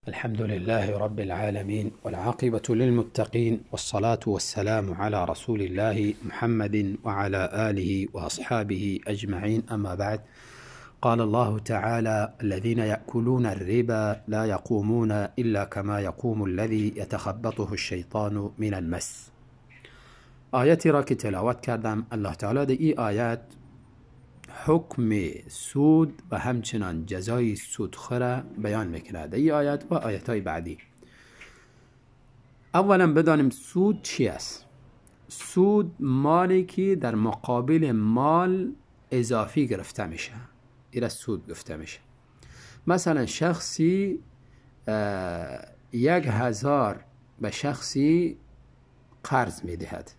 الحمد لله رب العالمين، والعاقبة للمتقين، والصلاة والسلام على رسول الله محمد وعلى آله وأصحابه أجمعين، أما بعد. قال الله تعالى: الذين يأكلون الربا لا يقومون إلا كما يقوم الذي يتخبطه الشیطان من المس. آیتی را که تلاوت کردم، الله تعالی در این آیت حکم سود و همچنان جزای سودخوره بیان میکنه در این آیت و آیت های بعدی. اولا بدانیم سود چی است. سود مالی که در مقابل مال اضافی گرفته میشه، ایره سود گفته میشه. مثلا شخصی 1000 به شخصی قرض میدهد،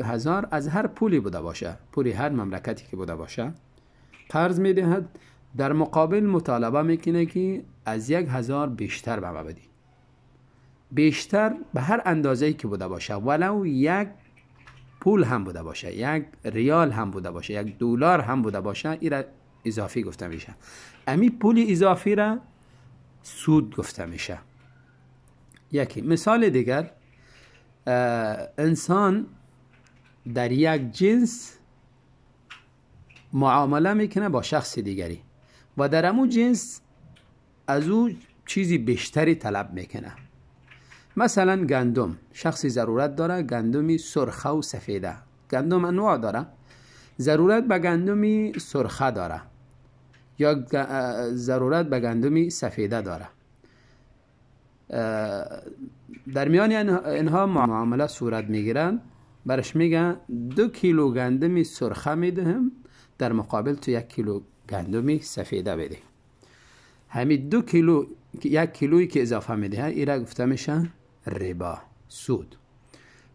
1000 از هر پولی بوده باشه، پولی هر مملکتی که بوده باشه قرض میدهد، در مقابل مطالبه میکنه که از 1000 بیشتر به ما بدی، بیشتر به هر اندازه‌ای که بوده باشه، ولو یک پول هم بوده باشه، 1 ریال هم بوده باشه، 1 دلار هم بوده باشه، این را اضافی گفته میشه. امی پول اضافی را سود گفته میشه. یکی مثال دیگر، انسان در یک جنس معامله میکنه با شخص دیگری و در امو جنس از او چیزی بیشتری طلب میکنه. مثلا گندم، شخصی ضرورت داره گندمی سرخه و سفیده، گندم انواع داره، ضرورت به گندمی سرخه داره یا ضرورت به گندمی سفیده داره. در میان اینها معامله صورت میگیرن، برش میگن 2 کیلو گندمی سرخه میدهم، در مقابل تو 1 کیلو گندمی سفیده بده. همین 2 کیلو، 1 کیلویی که اضافه میده، ایره گفته میشه ربا، سود.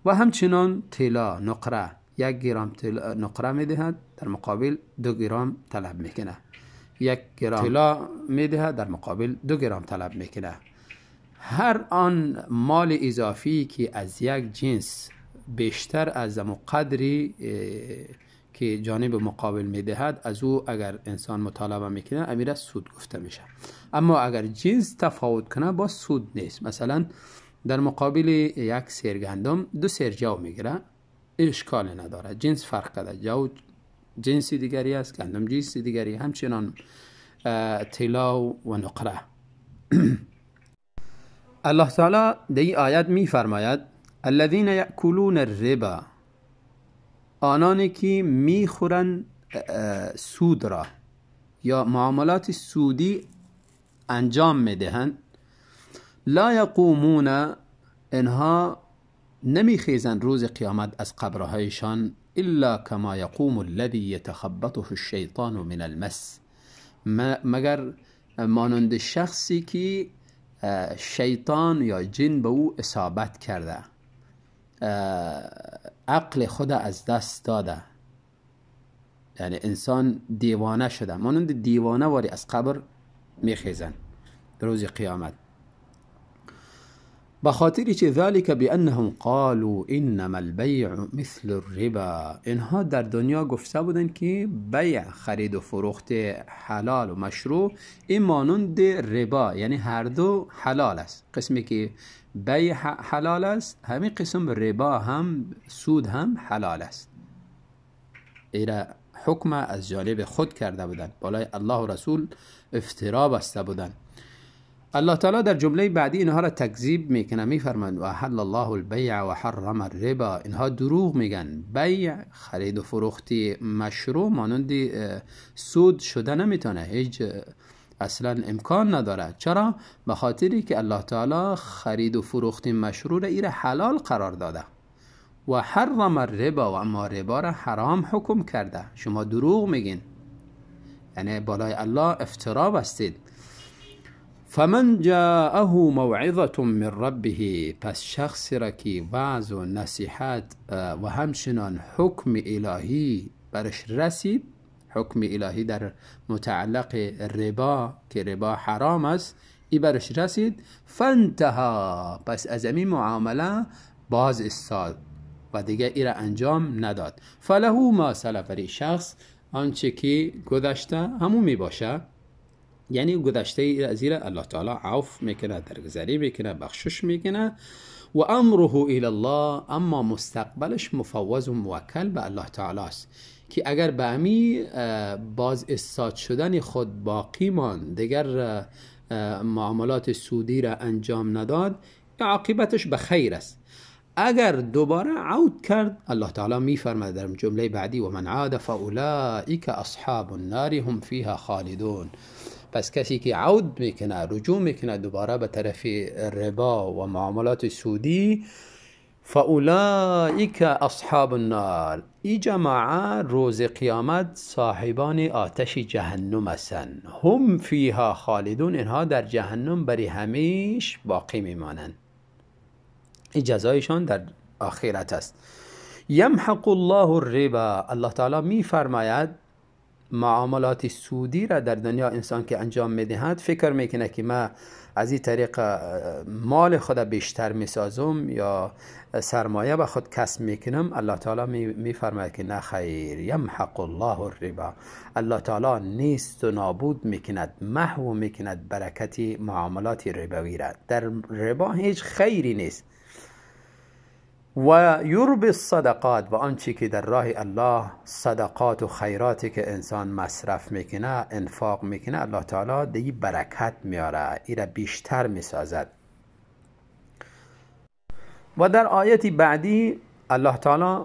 و همچنان طلا، نقره، 1 گرم نقره میدهد، در مقابل 2 گرم طلب میکنه. 1 گرم طلا میدهد، در مقابل 2 گرم طلب میکنه. هر آن مال اضافی که از یک جنس بیشتر از قدری که جانب مقابل میدهد، از او اگر انسان مطالبه میکنه، امیره سود گفته میشه. اما اگر جنس تفاوت کنه، با سود نیست. مثلا در مقابل 1 سیر گندم 2 سیر جو میگیره، اشکال نداره، جنس فرق کرده، جو جنس دیگری است، گندم جنس دیگری، همچنان طلا و نقره. الله تعالی در این آیت میفرماید: الذین یأکلون الربا، آنانی که میخورن سود را یا معاملات سودی انجام میدهند، لا یقومون، اینها نمیخیزند روز قیامت از قبرهایشان، الا کما یقوم الذی یتخبطه الشیطان من المس، مگر مانند شخصی که شیطان یا جن به او اصابت کرده، عقل خود از دست داده، یعنی انسان دیوانه شده، مانند دیوانه واری از قبر میخیزن روز قیامت. به خاطر چه؟ ذلك بانهم قالوا انما البيع مثل الربا. اینها در دنیا گفته بودن که بیع، خرید و فروخت حلال و مشروع، این مانند ربا، یعنی هر دو حلال است. قسمی که بیع حلال است، همین قسم ربا هم، سود هم حلال است. ایرا حکم از جانب خود کرده بودن، بالای الله و رسول افترا بسته بودن. الله تعالی در جمله بعدی اینها را تکذیب میکنه، میفرماند: و احل الله البیع و حرم الربا. اینها دروغ میگن. بیع، خرید و فروخت مشروع، مانند سود شده نمیتونه، هیچ اصلا امکان نداره. چرا؟ به خاطری که الله تعالی خرید و فروخت مشروع را ایره حلال قرار داده و حرم الربا، و اما ربا را حرام حکم کرده. شما دروغ میگین، یعنی بالای الله افترا بستید. فمن جاءه موعظة من ربه، پس شخصی را که وعظ و نصیحت و همچنان حکم الهی برش رسید، حکم الهی در متعلق ربا که ربا حرام است، ای برش رسید، فانتها، پس از این معامله باز استاد و دیگه ای را انجام نداد، فله ما سلف، برای شخص آنچه که گذشته همون می باشه. یعنی گذشته از الله تعالی عفو میکنه، درگذری میکنه، بخشش میکنه. و امره الی الله، اما مستقبلش مفوض و موکل به الله تعالی است که اگر به امی باز استاد شدن خود باقی ماند، دیگر معاملات سودی را انجام نداد، عاقبتش به خیر است. اگر دوباره عود کرد، الله تعالی میفرماید در جمله بعدی و من عاد فاولئک اصحاب النار هم فیها خالدون. پس کسی که عود میکنه، رجوع میکنه دوباره به طرف ربا و معاملات سودی، فاولئک اصحاب النار، ای جماعه روز قیامت صاحبان آتش جهنم هستند، هم فیها خالدون، اینها در جهنم بری همیش باقی میمانند. این جزایشان در آخرت است. یمحق الله الربا، الله تعالی میفرماید معاملات سودی را در دنیا انسان که انجام میدهد فکر میکنه که ما از این طریق مال خود بیشتر میسازم یا سرمایه به خود کسب میکنم. الله تعالی میفرماید که نه خیر، یمحق الله الربا، الله تعالی نیست و نابود میکند، محو میکند برکت معاملات ربوی را. در ربا هیچ خیری نیست. و یربی الصدقات، و آنچه که در راه الله صدقات و خیراتی که انسان مصرف میکنه، انفاق میکنه، الله تعالی دی برکت میاره، ای را بیشتر میسازد. و در آیت بعدی الله تعالی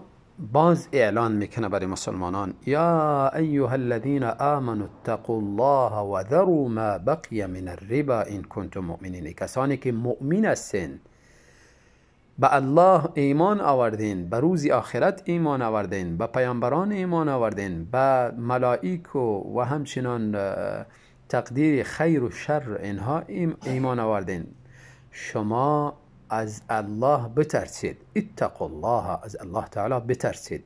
باز اعلان میکنه برای مسلمانان، یا ایها الذین آمنوا اتقوا الله وذروا ما بقی من الربا ان کنتم مؤمنین. کسانی که مؤمن هستند، به الله ایمان آوردین، به روز آخرت ایمان آوردین، به پیامبران ایمان آوردین، به ملائک و همچنان تقدیر خیر و شر اینها ایمان آوردین، شما از الله بترسید. اتقوا الله، از الله تعالی بترسید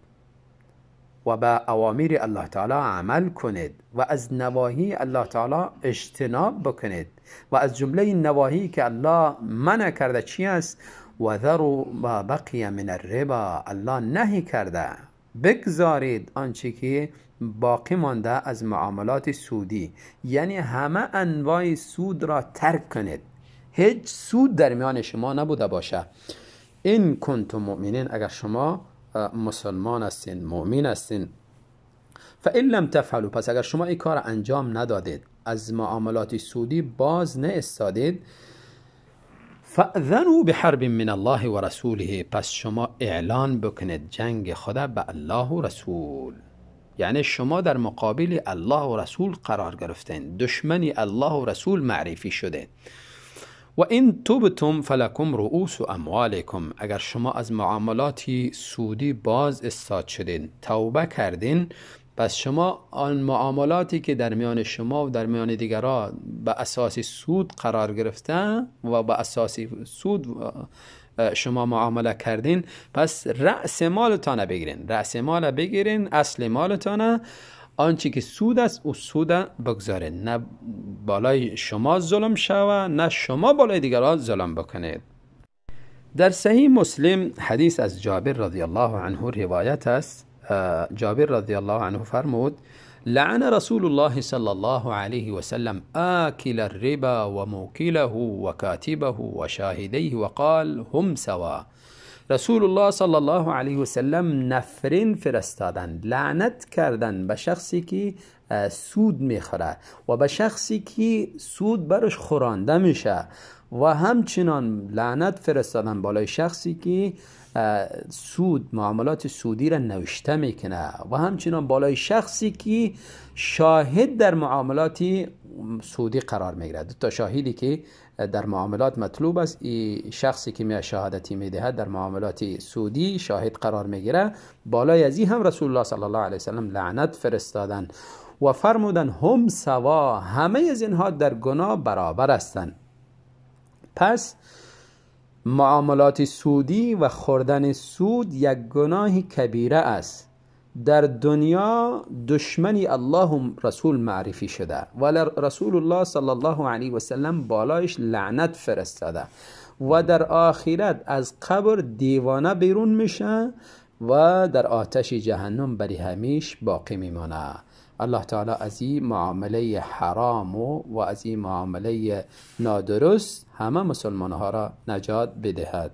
و به اوامر الله تعالی عمل کنید و از نواهی الله تعالی اجتناب بکنید. و از جمله نواهی که الله منع کرده چی است؟ و ذروا ما بقی من الربا، الله نهی کرده بگذارید آنچه که باقی مانده از معاملات سودی، یعنی همه انواع سود را ترک کنید، هیچ سود در میان شما نبوده باشه. این کنتم مؤمنین، اگر شما مسلمان هستین، مؤمن هستین. فإن لم تفعلوا، پس اگر شما این کار انجام ندادید، از معاملات سودی باز نایستادید، فأذنوا بحرب من الله و رسوله، پس شما اعلان بکنید جنگ خدا به الله و رسول. یعنی شما در مقابل الله و رسول قرار گرفتین، دشمنی الله و رسول معرفی شده. و این تبتم فلکم رؤوس اموالکم، اگر شما از معاملات سودی باز استاد شدین، توبه کردین، پس شما آن معاملاتی که در میان شما و در میان دیگران به اساس سود قرار گرفته و به اساس سود شما معامله کردین، پس رأس مالتان بگیرین، رأس مال بگیرین، اصل مالتان، آنچه که سود است او سود بگذارین، نه بالای شما ظلم شوه نه شما بالای دیگران ظلم بکنید. در صحیح مسلم حدیث از جابر رضی الله عنه روایت است. جابر رضی الله عنه فرمود: لعن رسول الله صلى الله عليه وسلم آكل الربا وموكله وكاتبه وشاهديه وقال هم سوا. رسول الله صلی الله علیه و سلم نفرین فرستادند، لعنت کردند به شخصی که سود میخوره و به شخصی که سود برش خورانده میشه، و همچنان لعنت فرستادن بالای شخصی که سود، معاملات سودی را نوشته میکنه، و همچنان بالای شخصی که شاهد در معاملات سودی قرار میگیرد. دو تا شاهدی که در معاملات مطلوب است، این شخصی که می شهادتی میدهد در معاملات سودی شاهد قرار میگیره، بالای از این هم رسول الله صلی الله علیه وسلم لعنت فرستادن و فرمودن هم سوا، همه از اینها در گناه برابر هستند. پس معاملات سودی و خوردن سود یک گناه کبیره است. در دنیا دشمنی الله و رسول معرفی شده و رسول الله صلی الله علیه و سلم بالایش لعنت فرستاده و در آخرت از قبر دیوانه بیرون میشه، و در آتش جهنم بری همیش باقی میمانه. الله تعالی از این معامله حرام و از این معامله نادرست همه مسلمان ها را نجات بدهد.